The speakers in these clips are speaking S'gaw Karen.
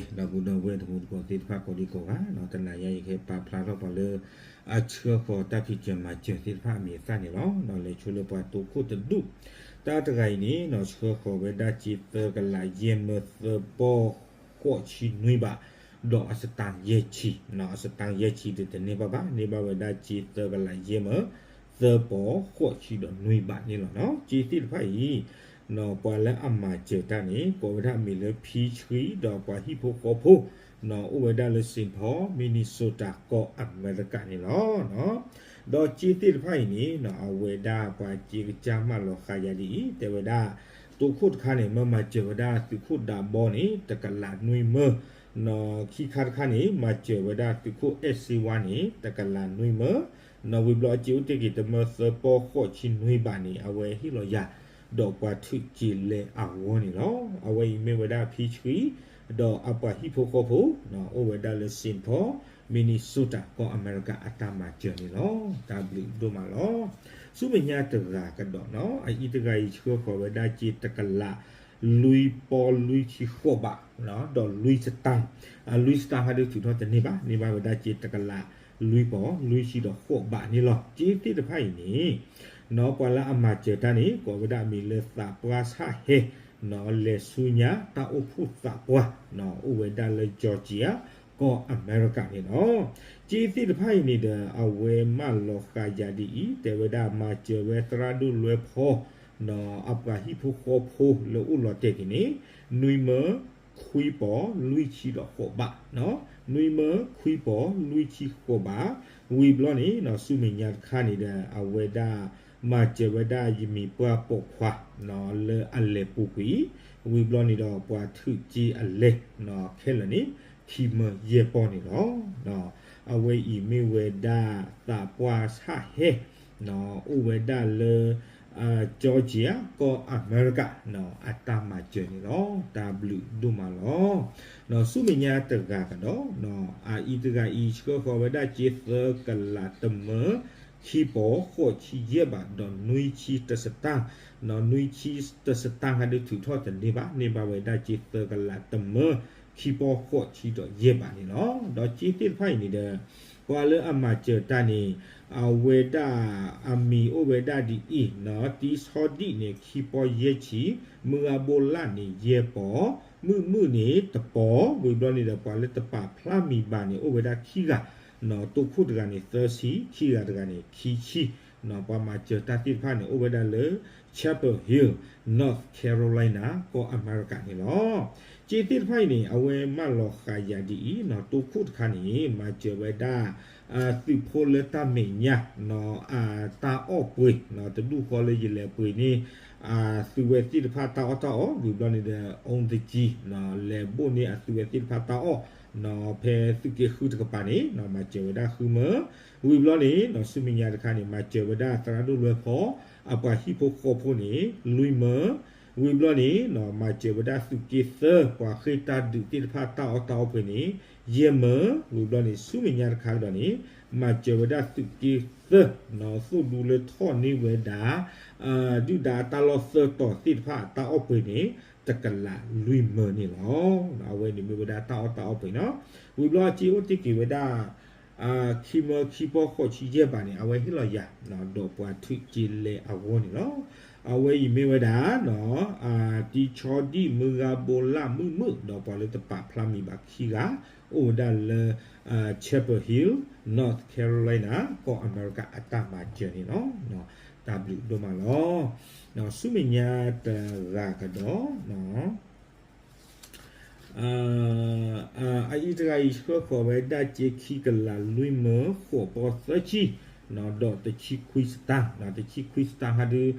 ဒီပုၢ်ဒီဝဲၢ်တံၤသကိးသ့ၣ်တဖၣ်ကိးဒံကိးဂၤ, တနၤညါအံၤယကဟဲပာ်ဖျါထီၣ်ပှၤလၢ အဆှၢဃီၤတၢ်ဖံးစၢၤမၤစၢၤသ့ၣ်တဖၣ်အမံၤအသၣ်န့ၣ်လီၤ. လဲၤဆိလၢပှၤတိခိၣ်တဒူၣ် တၢ်တဂၤအံၤန့ၣ် ဆှၢဃီၤဝဲဒၣ်စ့သၢကလးယဲၢ်မၢသၢပီၢ်ဃိးဆံနွံဘး, ဒီးအစတါယဲၢ်ဆံ, အစတါယဲၢ်ဆံဒုးတန့ၢ်ဘၣ်ဘၣ်, န့ၢ်ဘၣ်ဝဲဒၣ်စ့သၢကလးယဲၢ်မၢ သၢပီၢ်ဃိးဆံဒီးနွံဘးန့ၣ်လီၤ. စ့သ့ၣ်တဖၣ်အံၤ ပှၤလၢအမၤစၢၤတၢ်န့ၣ် ကိးဝဲဒၣ်အမံၤလၢ Peachtree ဒီးပှၤဟံၣ်ဖိဃီဖိ အိၣ်ဝဲဒၣ်လၢ Saint Paul Minnesota ကီၢ်အမဲရကၤန့ၣ်လီၤ. ဒီးစ့သ့ၣ်တဖၣ်အံၤန့ၣ် အဝဲဒၣ်ပှၤစ့ကစၢ်မၢလီၤဃာ်ယၤဒ်အံၤ, တဲဝဲဒၣ် တိခိၣ်တခါန့ၣ် မၢမၤစၢၤဝဲဒၣ်သုးခိၣ်ဒးဘီန့ၣ် တကလးနွံမၢ, ခံခါတခါန့ၣ် မၤစၢၤဝဲဒၣ်သုးခိၣ်အဲၣ်စ့ဝါန့ၣ် တကလးနွံမၢ, ဝံၤဘျီအစ့အိၣ်တ့ၢ်က့ၤတမၢသၢပီၢ်ဃိးဆံနွံဘးန့ၣ် အဝဲဟ့ၣ်လီၤယၤ ဒီးပှၤထုးစ့လဲအဂီၢ်န့ၣ်လီၤ. အဝဲအံၤမ့ၢ်ဝဲဒၣ် Peachtree ဒီးအပှၤဟံၣ်ဖိဃီဖိ အိၣ်ဝဲဒၣ်လၢ Saint Paul Minnesota ကီၢ်အမဲရကၤအတၢ်မၤစၢၤန့ၣ်လီၤ. တၢ်ဘျုးဒိၣ်မးလီၤ. ဆူမဲာ်ညါတဂၤကဒီးနီၤ, အအံၤတဂၤအံၤဆှၢဃီၤဝဲဒၣ်စ့တကလး လွံၢ်ပီၢ်လွံၢ်ဆံဃိးဘး, ဒီးလွံၢ်စတၣ်, လွံၢ်စတၣ်ဟးဒုးထုးထီၣ်တန့ၢ်ဘၣ်, န့ၢ်ဘၣ်ဝဲဒၣ်စ့တကလး လွံၢ်ပီၢ်လွံၢ်ဆံဒီးဃိးဘးန့ၣ်လီၤ. စ့သ့ၣ်တဖၣ်အံၤန့ၣ် နီၤ ပှၤလၢအမၤစၢၤတၢ်န့ၣ် ကိးဝဲဒၣ်အမံၤလၢသးပှၢ်ဆၣ်ဟဲ, နီၤ လဲၤဆူညါတၢ်အိၣ်ဖှိၣ်သးပှၢ်, နီၤ အိၣ်ဝဲဒၣ်လၢ Georgia ကီၢ်အမဲရကၤန့ၣ်လီၤ. စ့သ့ၣ်တဖၣ်အံၤန့ၣ်ဒီး အဝဲမၢလီၤဃာ်ယၤဒ်အံၤ, တဲဝဲဒၣ်မၤစၢၤဝဲသရၣ်ဒိၣ်လွဲဖီ နီၤ အပှၤဟံၣ်ဖိဃီဖိလၢအိၣ်လီၤတဲာ်က့ၤန့ၣ် နွံမၢခွံပီၢ်လွံၢ်ဆံဒီးဃိးဘး, နွံမၢခွံပီၢ်လွံၢ်ဆံဃိးဘး, ဝံၤဘျီန့ၣ် နီၤ ဆူမဲာ်ညါတခါန့ၣ်ဒီး အဝဲဒၣ် မၤစၢၤဝဲဒၣ်ယမံၤပှၢ်ပိာ်ခွါ နီၤ လၢအလဲၤပူၤကွံာ်, ဝံၤဘျီန့ၣ်ဒီးပှၤထုးစ့အလဲ နီၤ ခဲလၢာ်န့ၣ် ခံမၢယဲၢ်ပီၢ်န့ၣ်လီၤ. အဝဲအံၤမ့ၢ်ဝဲဒၣ်သးပှၢ်ဆၣ်ဟဲ နီၤ အိၣ်ဝဲဒၣ်လၢ Georgia ကီၢ်အမဲရကၤ နီၤ အတၢ်မၤစၢၤန့ၣ်လီၤ. တၢ်ဘျုးဒိၣ်မးလီၤ. နီၤ ဆူမဲာ်ညါတဂၤကဒီး နီၤ အအံၤတဂၤအံၤ ဆှၢဃီၤဝဲဒၣ်စ့သၢကလးတမၢ ခံပီၢ်ဃိးဆံယဲၢ်ဘး ဒီးနွံဆံတစတၣ်, နီၤ နွံဆံတစတၣ်ဟးဒုးထုးထီၣ်တန့ၢ်ဘၣ်, န့ၢ်ဘၣ်ဝဲဒၣ်စ့သၢကလးတမၢ ခံပီၢ်ဃိးဆံဒီးယဲၢ်ဘးန့ၣ်လီၤ. ဒီးစ့သ့ၣ်တဖၣ်အံၤန့ၣ်ဒီး ပှၤလၢအမၤစၢၤတၢ်န့ၣ် အဝဲဒၣ်အမံၤအိၣ်ဝဲဒၣ်ဒ်အံၤ, နီၤ တံဆီဒံၣ်န့ၣ် ခံပီၢ်ယဲၢ်ဆံ, မုၢ်ဂၤဘိလၣ်န့ၣ် ယဲၢ်ပီၢ်, မုၢ်မုၢ်န့ၣ် တပီၢ်, ဝံၤဘျီန့ၣ်ဒီး ပှၤလၢတပာ်ဖျါမံၤဘၣ်န့ၣ် အိၣ်ဝဲဒၣ်ခံဂၤ, နီၤ တိခိၣ်တဂၤန့ၣ် သၢဆံ, ခံဂၤတဂၤန့ၣ် ခံဆံ, နီၤ ပှၤမၤစၢၤတၢ်သ့ၣ်တဖၣ်န့ၣ် အိၣ်ဝဲဒၣ်လၢ Chapel Hill, North Carolina ကီၢ်အမဲရကၤန့ၣ်လီၤ. စ့သ့ၣ်တဖၣ်အံၤန့ၣ် အဝဲမၢလီၤဃာ်ယၤဒ်အံၤ, နီၤ တိခိၣ်တခါန့ၣ် မၤစၢၤဝဲဒၣ် သုးဖိလၢတၢ်မဲာ်ညါ, နီၤ တၢ်အီၣ်ပှ့ၤ, နီၤ တဒူၣ်ဃီလၢယလဲၤပှ့ၤန့ၣ် သုဝဲသ့ၣ်တဖၣ်တၢ်အီၣ်တၢ်အီ, ဝံၤဘျီန့ၣ်ဒီး အူတကံ နီၤ လဲၤဘိၣ်န့ၢ်အသုဝဲသ့ၣ်တဖၣ်တၢ်အီၣ်, နီၤ ဖဲသုးက့ဃုတကပၤန့ၣ် နီၤ မၤစၢၤဝဲဒၣ်ဃုမၢ, ဝံၤဘျီန့ၣ် နီၤ ဆူမဲာ်ညါတခါန့ၣ် မၤစၢၤဝဲဒၣ်သရၣ်ဒိၣ်လွဲဖီ အပှၤဟံၣ်ဖိဃီဖိန့ၣ် လွံၢ်မၢ, ဝံၤဘျီန့ၣ် နီၤ မၤစၢၤဝဲဒၣ်သုးက့သၢ ပှၤဃ့ၢ်တၢ်ဒုးသ့ၣ်တဖၣ်တၢ်အီၣ်တၢ်အီပှ့ၤန့ၣ် ယဲၢ်မၢ, ဝံၤဘျီန့ၣ် ဆူမဲာ်ညါတခါကဒီးန့ၣ် မၤစၢၤဝဲဒၣ်သုးက့သၢ, နီၤ သိၣ်ဒူလၢထီၣ်န့ၢ်ဝဲဒၣ် ဒုၣ်ဒါအတၢ်လီၢ်သၢတီၤသ့ၣ်တဖၣ်အတၢ်အီၣ်ပှ့ၤန့ၣ် တကလးလွံၢ်မၢန့ၣ်လီၤ. အဝဲန့ၣ်မ့ၢ်ဝဲဒၣ်တၢ်အီၣ်တၢ်အီပှ့ၤနီၤ, ဝံၤဘျီအစ့အိၣ်တ့ၢ်က့ၤဝဲဒၣ် ခံမၢခံပီၢ်ဃိးဆံယဲၢ်ဘးန့ၣ် အဝဲဟ့ၣ်လီၤယၤ ဒီးပှၤထုးစ့လဲအဂီၢ်န့ၣ်လီၤ. အဝဲအံၤမ့ၢ်ဝဲဒၣ် နီၤ တံဆီဒံၣ် မုၢ်ဂၤဘိလၣ် မုၢ်မုၢ် ဒီးပှၤလၢတပာ်ဖျါမံၤဘၣ်ခံဂၤ အိၣ်ဝဲဒၣ်လၢ Chapel Hill, North Carolina ကီၢ်အမဲရကၤအတၢ်မၤစၢၤန့ၣ်လီၤ. တၢ်ဘျုးဒိၣ်မးလီၤ. ဆူမဲာ်ညါတဂၤကဒီး အအံၤတဂၤအံၤ ဆှၢဃီၤဝဲဒၣ်စ့ခံကလးလွံၢ်မၢ ဃိးပီၢ်သၢဆံ, ဒီးတဆံခွံစတၢ်, တဆံခွံစတၢ်ဟးဒုး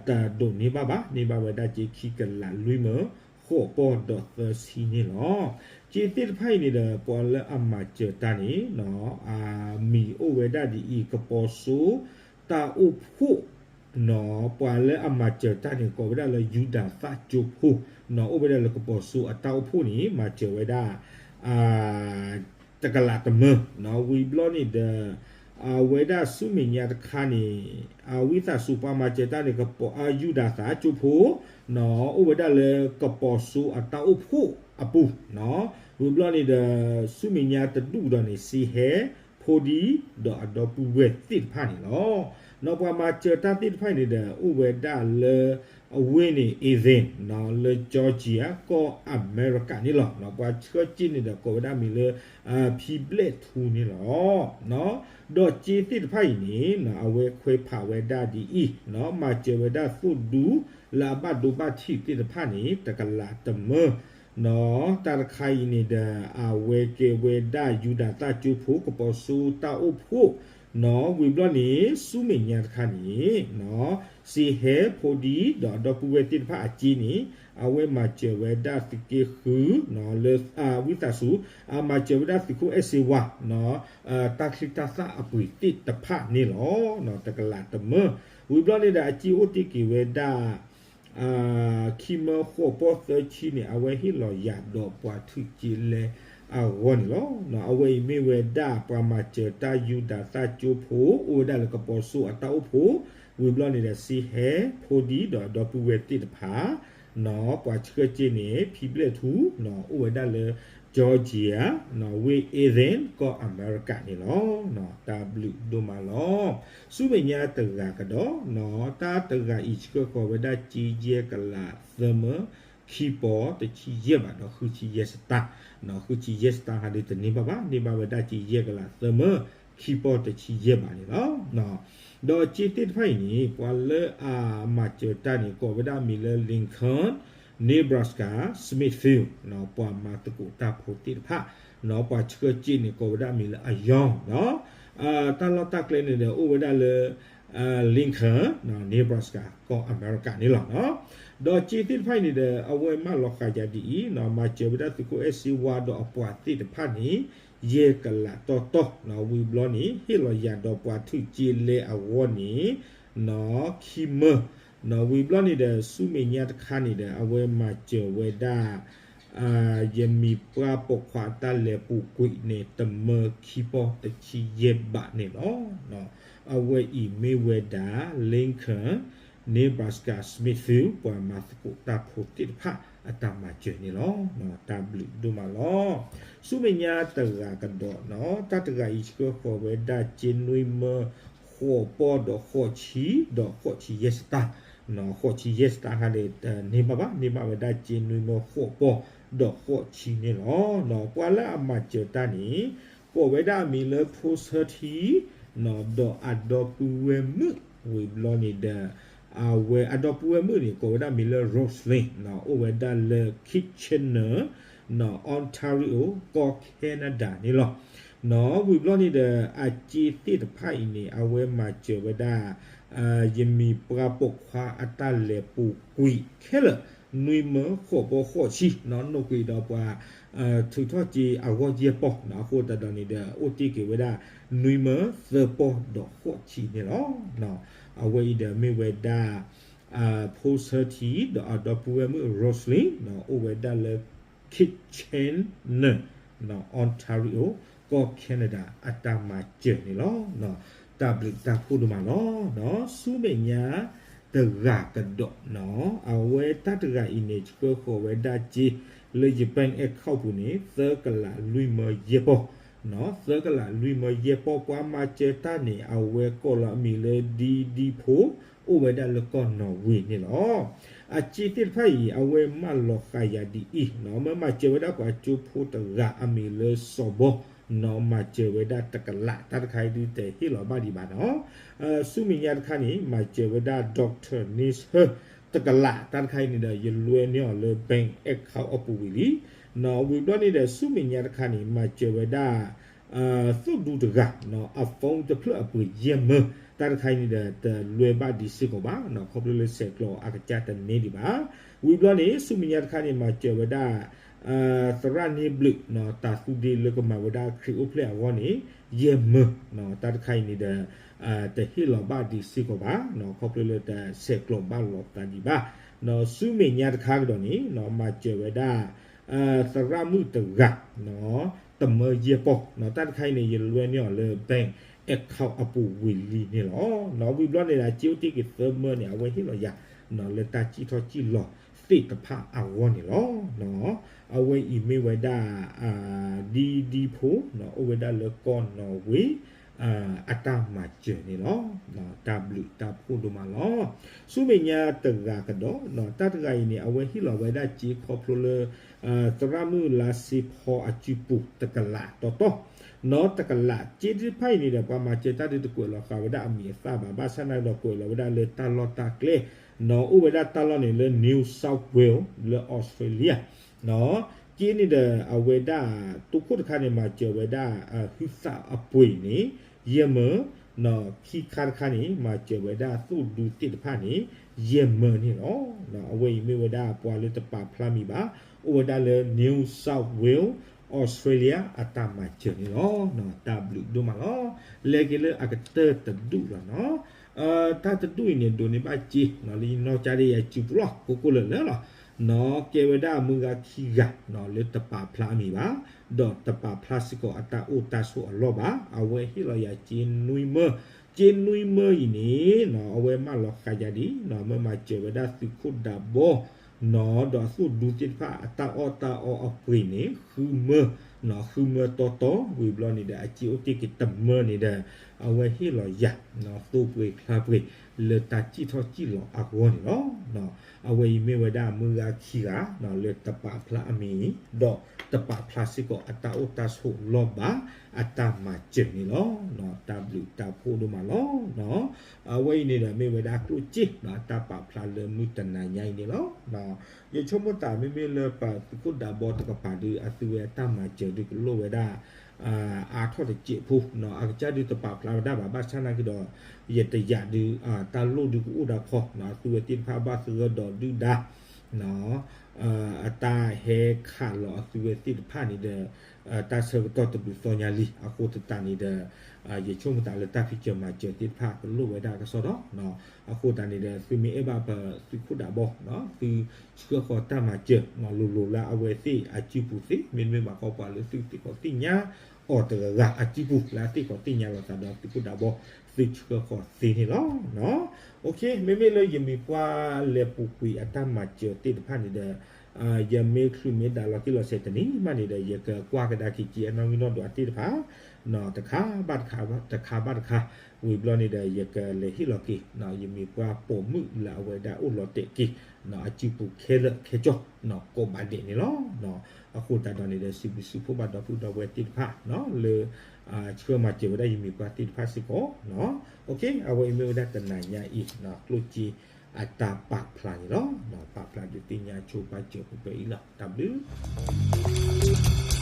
တဒိးန့ၢ်ဘၣ်ဘၣ်, န့ၢ်ဘၣ်ဝဲဒၣ်စ့ခံကလးလွံၢ်မၢ ဃိးပီၢ်ဒီးသၢဆံန့ၣ်လီၤ. စ့သ့ၣ်တဖၣ်အံၤန့ၣ်ဒီး ပှၤလၢအမၤစၢၤတၢ်န့ၣ် မံၤအိၣ်ဝဲဒၣ်ဒ်အံၤ, ကပီၤစိ တၢ်အိၣ်ဖှိၣ် နီၤ ပှၤလၢအမၤစၢၤတၢ်န့ၣ် ကိးဝဲဒၣ်လၢယူဒၤသၣ်ကၠိဖိ, နီၤ အိၣ်ဝဲဒၣ်လၢကပီၤစိအတၢ်အိၣ်ဖှိၣ်န့ၣ် မၤစၢၤဝဲဒၣ် တကလးတမၢ, နီၤ ဝံၤဘျီန့ၣ်ဒီး အဝဲဒၣ်ဆူမဲာ်ညါတခါန့ၣ် အဝံသးစူၤပှၤမၤစၢၤတၢ်န့ၣ် ကပီၤ ယူဒၤသၣ်ကၠိဖိ နီၤ အိၣ်ဝဲဒၣ်လၢကပီၤစိအတၢ်အိၣ်ဖှိၣ်အပူၤ, နီၤ ဝံၤဘျီန့ၣ်ဒီး ဆူမဲာ်ညါတဒူၣ်ကဒီးန့ၣ် စ့ဟဲ ဖိဒံ ဒီးအဒီပုၢ်ဝဲၢ်သ့ၣ်တဖၣ်န့ၣ်လီၤ. နီၢ်ပှၤမၤစၢၤတၢ်သ့ၣ်တဖၣ်အံၤန့ၣ်ဒီး အိၣ်ဝဲဒၣ်လၢ အဝ့ၢ်န့ၣ် Athens လၢ Georgia ကီၢ်အမဲရကၤန့ၣ်လီၤ. နီၢ်ပှၤဆှၢစ့န့ၣ်ဒီး ကိးဝဲဒၣ်မံၤလၢ ဖံဘျဲၣ်ထူန့ၣ်လီၤ. ဒီးစ့သ့ၣ်တဖၣ်အံၤန့ၣ် အဝဲခွဲးဖးဝဲဒၣ်ဒ်အံၤ, မၤစၢၤဝဲဒၣ်သိၣ်ဒူ လၢအဘၣ်ဒိဘၣ်ထံးသ့ၣ်တဖၣ်န့ၣ် တကလးတမၢ, တၢ်တခါအံၤန့ၣ်ဒီး အဝဲကဲဝဲဒၣ်ယူဒၤသၣ်ကၠိဖိ ကပီၤစိတၢ်အိၣ်ဖှိၣ်, ဝံၤဘျီန့ၣ် ဆူမဲာ်ညါတခါန့ၣ် စ့ဟဲ ဖိဒံ ဒီးအဒီပုၢ်ဝဲၢ်သ့ၣ်တဖၣ်အစ့န့ၣ် အဝဲမၤစၢၤဝဲဒၣ်သုးက့ဃု လၢ ဝံသးစူၤ အမၤစၢၤဝဲဒၣ်သုးခိၣ်အဲၣ်စ့ဝါ တၢ်ချံတၢ်သၣ်အပှ့ၤသ့ၣ်တဖၣ်န့ၣ်လီၤ. တကလးတမၢ, ဝံၤဘျီန့ၣ်ဒီး အစ့အိၣ်တ့ၢ်က့ၤဝဲဒၣ် ခံမၢဃိးပီၢ်သၢဆံန့ၣ် အဝဲဟ့ၣ်လီၤယၤဒီးပှၤထုးက့လဲအဂီၢ်န့ၣ်လီၤ. အဝဲအံၤမ့ၢ်ဝဲဒၣ်ပှၤမၤစၢၤတၢ်ယူဒၤသၣ်ကၠိဖိ အိၣ်ဝဲဒၣ်လၢကပီၤစိအတၢ်အိၣ်ဖှိၣ်, ဝံၤဘျီန့ၣ်ဒီး စ့ဟဲ ဖိဒံ ဒီးအဒီပုၢ်ဝဲၢ်သ့ၣ်တဖၣ် ပှၤဆှၢစ့န့ၣ် ဖံဘျဲၣ်ထူ အိၣ်ဝဲဒၣ်လၢ Georgia ဝ့ၢ် Athens ကီၢ်အမဲရကၤန့ၣ်လီၤ. တၢ်ဘျုးဒိၣ်မးလီၤ. ဆူမဲာ်ညါတဂၤကဒီး, တၢ်တဂၤအံၤဆှၢဃီၤဝဲဒၣ်စ့ယဲၢ်ကလးသၢမၢ ခံပီၢ်တဆံယဲၢ်ဘးဒီးဃုဆံယဲၢ်စတၢ်, ဃုဆံယဲၢ်စတၢ်ဟါဒ်တန့ၢ်ဘၣ်ဘၣ်, န့ၢ်ဘၣ်ဝဲဒၣ်စ့ယဲၢ်ကလးသၢမၢ ခံပီၢ်တဆံယဲၢ်ဘးန့ၣ်လီၤ. ဒီးစ့သ့ၣ်တဖၣ်အံၤန့ၣ် ပှၤလၢအမၤစၢၤတၢ်န့ၣ် ကိးဝဲဒၣ်မံၤလၢ Lincoln, Nebraska, Smithfield, ပှၤမၤသကိးတၢ်ဖိသ့ၣ်တဖၣ်, ပှၤဆှၢစ့န့ၣ် ကိးဝဲဒၣ်မံၤလၢအယီၤ, တၢ်လီၢ်တၢ်ကျဲန့ၣ်ဒီး အိၣ်ဝဲဒၣ်လၢ Lincoln, Nebraska ကီၢ်အမဲရကၤန့ၣ်လီၤ. ဒီးစ့သ့ၣ်တဖၣ်အံၤန့ၣ်ဒီး အဝဲမၢလီၤဃာ်ယၤဒ်အံၤ, မၤစၢၤဝဲဒၣ်သုးခိၣ်အဲၣ်စ့ဝါဒီးအပှၤသ့ၣ်တဖၣ်န့ၣ် ယဲၢ်ကလးတီတီ, ဝံၤဘျီန့ၣ် ဟ့ၣ်လီၤယၤဒီးပှၤထုးက့လဲအဂီၢ်န့ၣ် ခံမၢ, ဝံၤဘျီန့ၣ်ဒီး ဆူမဲာ်ညါတခါန့ၣ်ဒီး အဝဲမၤစၢၤဝဲဒၣ် ယမံၤပှၢ်ပိာ်ခွါအတၢ်လဲၤပူၤကွံာ်န့ၣ် တမၢခံပီၢ်တဆံယဲၢ်ဘးန့ၣ်လီၤ. အဝဲအံၤမ့ၢ်ဝဲဒၣ် Lincoln, Nebraska, Smithfield ပှၤမၤသကိးတၢ်ဖိသ့ၣ်တဖၣ်အတၢ်မၤစၢၤန့ၣ်လီၤ. တၢ်ဘျုးဒိၣ်မးလီၤ. ဆူမဲာ်ညါတဂၤကဒီး, တၢ်တဂၤအံၤဆှၢဃီၤဝဲဒၣ်စ့နွံမၢဃိးပီၢ်ဒီးဃိးဆံ, ဒီးဃိးဆံယဲၢ်စတၢ်, ဃိးဆံယဲၢ်စတၢ်ဟါန့ၣ် တန့ၢ်ဘၣ်ဘၣ်, န့ၢ်ဘၣ်ဝဲဒၣ်စ့နွံမၢဃိးပီၢ်ဒီးဃိးဆံန့ၣ်လီၤ. ပှၤလၢအမၤစၢၤတၢ်န့ၣ် ကိးဝဲဒၣ်အမံၤလၢ ဖိသၢထံ, ဒီးအဒီပုၢ်ဝဲၢ်မုၣ်, ဝံၤဘျီန့ၣ်ဒီး အဝဲအဒီပုၢ်ဝဲၢ်မုၣ်န့ၣ် ကိးဝဲဒၣ်မံၤလၢ Roslyn, အိၣ်ဝဲဒၣ်လၢ Kitchener, Ontario ကီၢ် Canada န့ၣ်လီၤ. ဝံၤဘျီန့ၣ်ဒီး အစ့သ့ၣ်တဖၣ်အံၤန့ၣ် အဝဲမၤစၢၤဝဲဒၣ် ယမံၤပှၢ်ပိာ်ခွါအတၢ်လဲၤပူၤကွံာ်ခဲလၢာ် နွံမၢဃိးပီၢ်ဃိးဆံ, နီၣ်ကွံာ်ဒီးပှၤ ထုးထီၣ်စ့အဂီၢ်ယဲၢ်ပီၢ်, အဃိသတးဒီးန့ၣ်ဒီး အိၣ်တ့ၢ်က့ၤဝဲဒၣ် နွံမၢသၢပီၢ်ဒီးဃိးဆံန့ၣ်လီၤ. အဝဲအံၤဒီးမ့ၢ်ဝဲဒၣ် ဖိသၢထံ ဒီးအဒီပုၢ်ဝဲၢ်မုၣ် Roslyn, အိၣ်ဝဲဒၣ်လၢ Kitchener, Ontario ကီၢ် Canada အတၢ်မၤစၢၤန့ၣ်လီၤ. တၢ်ဘျုးတၢ်ဖှိၣ်ဒိၣ်မးလီၤ. ဆူမဲာ်ညါတဂၤကဒီး, အဝဲတၢ်တဂၤအံၤန့ၣ် ဆှၢဃီၤဝဲဒၣ်စ့ လၢယ bank account ပူၤန့ၣ် သၢကလးလွံၢ်မၢယဲၢ်ပီၢ်, သၢကလးလွံၢ်မၢယဲၢ်ပီၢ်, ပှၤမၤစၢၤတၢ်န့ၣ် အဝဲကိးလီၤအမံၤလၢ ဒံဒံဖိ, အိၣ်ဝဲဒၣ်လၢကီၢ်နီၣ်ဝ့ၤန့ၣ်လီၤ. အစ့သ့ၣ်တဖၣ်အံၤ အဝဲမၢလီၤဃာ်ယၤဒ်အံၤ, မၢမၤစၢၤဝဲဒၣ်ပှၤကၠိဖိတဂၤအမံၤလၢစီၤဘီ, နီၢ်မၤစၢၤဝဲဒၣ်တကလး, တၢ်တခါအံၤဒုးတဟ့ၣ်လီၤဘၣ်ဒံးဘၣ်နီၢ်. ဆူမဲာ်ညါတခါန့ၣ် မၤစၢၤဝဲဒၣ် doctor န့ဆၢ တကလး, တၢ်တခါအံၤန့ၣ်ဒီး ယလွဲန့ၢ်အီၤလၢ bank account အပူၤဝံၤလံ. ဝံၤဘျီန့ၣ်ဒီး ဆူမဲာ်ညါတခါန့ၣ် မၤစၢၤဝဲဒၣ် သိၣ်ဒူတဂၤ, အ phone တဖျၢၣ်အပှ့ၤယဲၢ်မၢ, တၢ်တခါအံၤန့ၣ်ဒီး တလွဲဘၣ်ဒံးစ့ၢ်ကီးဘၣ်, ခီဖျိလၢဆဲးကျိးအကစၢ်တန့ၢ်ဒံးဘၣ်. ဝံၤဘျီန့ၣ် ဆူမဲာ်ညါတခါန့ၣ် မၤစၢၤဝဲဒၣ် သရၣ်န့ဘျုး, တၤသူဒ့လၢကမၤဝဲဒၣ်ခရံာ်အိၣ်ဖျဲၣ်အဂီၢ်န့ၣ် ယဲၢ်မၢ, တၢ်တခါအံၤန့ၣ်ဒီး တဟ့ၣ်လီၤဘၣ်ဒံးစ့ၢ်ကီးဘၣ်, ခီဖျိလၢတဆဲးကျိးဘၣ်လီၤသးဒံးဘၣ်. ဆူမဲာ်ညါတခါကဒီးန့ၣ် မၤစၢၤဝဲဒၣ် သရၣ်မုၣ်တဂၤ တမၢယဲၢ်ပီၢ်, တၢ်တခါအံၤန့ၣ် ယလွဲန့ၢ်အီၤလၢ bank account အပူၤဝံၤလံန့ၣ်လီၤ. ဝံၤဘျီန့ၣ်ဒီး အစ့အိၣ်တ့ၢ်က့ၤသၢမၢန့ၣ် အဝဲဟ့ၣ်လီၤယၤ လၢတၢ်စံၣ်ထီၣ်စံၣ်လီၤ သ့ၣ်တဖၣ်အဂီၢ်န့ၣ်လီၤ. အဝဲအံၤမ့ၢ်ဝဲဒၣ် ဒ်ဒ်ဖိ အိၣ်ဝဲဒၣ်လၢကီၢ်နီၣ်ဝ့ အတၢ်မၤစၢၤန့ၣ်လီၤ. တၢ်ဘျုးတၢ်ဖှိၣ်ဒိၣ်မးလီၤ. ဆူမဲာ်ညါတဂၤကဒီး တၢ်တဂၤအံၤန့ၣ် အဝဲဟ့ၣ်လီၤဝဲဒၣ်စ့ခီဖျိလၢ သရၣ်မုၣ်လါစ့ဖီအစုပူၤတကလးတီတီ နီၢ်တကလး စ့သ့ၣ်တဖၣ်အံၤန့ၣ်ဒီး ပှၤမၤစၢၤတၢ်ဒုးတကွဲးလီၤဃာ်ဝဲဒၣ်အမံၤအသၣ်ဘၣ် ဘၣ်ဆၣ်နာ်ကဒီးကွဲးလီၤဝဲဒၣ်လၢတၢ်လီၢ်တၢ်ကျဲ နီၢ်အိၣ်ဝဲဒၣ်တၢ်လီၢ်န့ၣ်လၢ New South Wales လၢ Australia စ့န့ၣ်ဒီး အဝဲဒၣ် တိခိၣ်တခါန့ၣ် မၤစၢၤဝဲဒၣ် ဟုသၣ်အပှ့ၤန့ၣ် ယဲၢ်မၢ, ခံခါတခါန့ၣ် မၤစၢၤဝဲဒၣ်သိၣ်ဒူသ့ၣ်တဖၣ်န့ၣ် ယဲၢ်မၢန့ၣ်လီၤ. အဝဲအံၤမ့ၢ်ဝဲဒၣ်ပှၤလၢတပာ်ဖျါမံၤဘၣ် အိၣ်ဝဲဒၣ်လၢ New South Wales, Australia အတၢ်မၤစၢၤန့ၣ်လီၤ. တၢ်ဘျုးဒိၣ်မးလီၤ. လဲၤက့ၤလၢအကတၢၢ်တဒူၣ်လီၤနီၤ. တၢ်တဒူၣ်အံၤန့ၣ် ဒိးန့ၢ်ဘၣ်စ့ လၢယနီၢ်ကစၢ်ဒၣ်ယၤစုပူၤလီၤ ကိးကိးလၢာ်လၢာ်လီၤ. နီၢ်ကဲဝဲဒၣ်မုၢ်ဂၤခံဂၤ လၢတပာ်ဖျါအမံၤဘၣ်, ဒီးတပာ်ဖျါစ့ၢ်ကီးအတၢ်အိၣ်တၢ်ဆိးအလီၢ်ဘၣ်. အဝဲဟ့ၣ်လီၤယၤစ့နွံမၢ, စ့နွံမၢအံၤန့ၣ် အဝဲမၢလီၤဃာ်ယၤဒ် မၢမၤစၢၤဝဲဒၣ်သုးခိၣ်ဒးဘီ နီၢ်ဒီးအသိၣ်ဒူသ့ၣ်တဖၣ်အတၢ်အီၣ်တၢ်အီအပှ့ၤန့ၣ် ဃုမၢ, ဃုမၢတီတီ ဝံၤဘျီန့ၣ်ဒီး အစ့အိၣ်တ့ၢ်က့ၤတမၢန့ၣ်ဒီး အဝဲဟ့ၣ်လီၤယၤ သိပှ့ၤဖျါပှ့ၤ လၢတၢ်စံၣ်ထီၣ်စံၣ်လီၤအဂီၢ်န့ၣ်လီၤ. အဝဲအံၤမ့ၢ်ဝဲဒၣ်မုၢ်ဂၤခံဂၤ လၢတပာ်ဖျါအမံၤ ဒီးတပာ်ဖျါစ့ၢ်ကီးအတၢ်အိၣ်တၢ်ဆိးလီၢ်ဘၣ် အတၢ်မၤစၢၤန့ၣ်လီၤ. တၢ်ဘျုးတၢ်ဖှိၣ်ဒိၣ်မးလီၤ. အဝဲအံၤန့ၣ်ဒီးမ့ၢ်ဝဲဒၣ်ကျိၣ်စ့ အတၢ်ပာ်ဖျါလၢမုၢ်တနၤညါအံၤန့ၣ်လီၤ. ယဆိကမိၣ်သးမ့မ့ၢ်လၢပသုးခိၣ်ဒးဘီတကပၤဒုး အသုဝဲတၢ်မၤစၢၤဒုးကလိၣ်ဝဲဒၣ် အါထီၣ်တစဲးဖိ အကစၢ်ဒုးတပာ်ဖျါဝဲဒၣ်ဘၣ် ဘၣ်ဆၣ်နာ်က့ဒီး ယတယာ်ဒုး တၢ်လိၣ်ဒုးကအိၣ်ဒၣ်ခီ အသုဝဲသ့ၣ်တဖၣ်ဘၣ်သဂၢၢ်ဒီးဒုၣ်ဒါ အတၢ်ဟဲခးလီၤအသုဝဲသ့ၣ်တဖၣ်န့ၣ်ဒီး တၢ်ဆၢကတီၢ်တဘျုးသီညါလံ အဃိသတးန့ၣ်ဒီး ယဆိကမိၣ်သးလၢတၢ်ဖံးစၢၤမၤစၢၤသ့ၣ်တဖၣ်ကလိၣ်ဝဲဒၣ်ကစီဒီ အဃိသတးန့ၣ်ဒီး သုမ့ၢ်အဲၣ်ဘၣ်ပသုးခိၣ်ဒးဘီ သုဆှၢဃီၤတၢ်မၤစၢၤ လိၤလိၤလၢအဝဲသ့ၣ်အစုပူၤသ့ မ့တမ့ၢ်ဘၣ်ဃီပှၤလၢသုသ့ၣ်ခီသ့ၣ်ညါအီၤတဂၤဂၤအစုပူၤ လၢအသ့ၣ်ခီသ့ၣ်ညါလိာ်သးဒီးသုးခိၣ်ဒးဘီ သုဆှၢဃီၤသ့န့ၣ်လီၤ. မ့မ့ၢ်လၢယမံၤပှၢ်လဲၤပူၤကွံာ်အတၢ်မၤစၢၤသ့ၣ်တဖၣ်န့ၣ်ဒီး ယမ့ၢ်ချုးမ့ၢ်ဒၣ်လီၤတံၢ်လီၤဆဲးတနံၤမးန့ၣ်ဒီး ယကကွၢ်ကဒါက့ၤက့ၤအနီၣ်ဂံၢ်နီၣ်ဒွးသ့ၣ်တဖၣ် တခါဘၣ်တခါ တခါဘၣ်တခါ ဝံၤဘျီန့ၣ်ဒီး ယကလဲၤဟ့ၣ်လီၤက့ၤ ယမံၤပှၢ်ပိာ်မုၣ်လၢအဝဲဒၣ်အိၣ်လီၤတဲာ်က့ၤ အစုပူၤခဲလၢာ်ခဲကၠီ ကိးဘးဒဲးန့ၣ်လီၤ. အဃိသတးဒီးန့ၣ်ဒီး စံးဘျုးစံးဖှိၣ်ဘၣ်ဒီပုၢ်ဒီဝဲၢ်သ့ၣ်တဖၣ် လၢ ဆှၢမၤစၢၤဝဲဒၣ်ယမံၤပှၢ်သ့ၣ်တဖၣ်စ့ၢ်ကီး အဝဲအံၤမ့ၢ်ဝဲဒၣ်တနၤညါအံၤ ကျိၣ်စ့အတၢ်ပာ်ဖျါန့ၣ်လီၤ. ပာ်ဖျါဒုးသ့ၣ်ညါဆိပာ်စၢၤပှဲၤပှဲၤအံၤလီၤ. တၢ်ဘျုး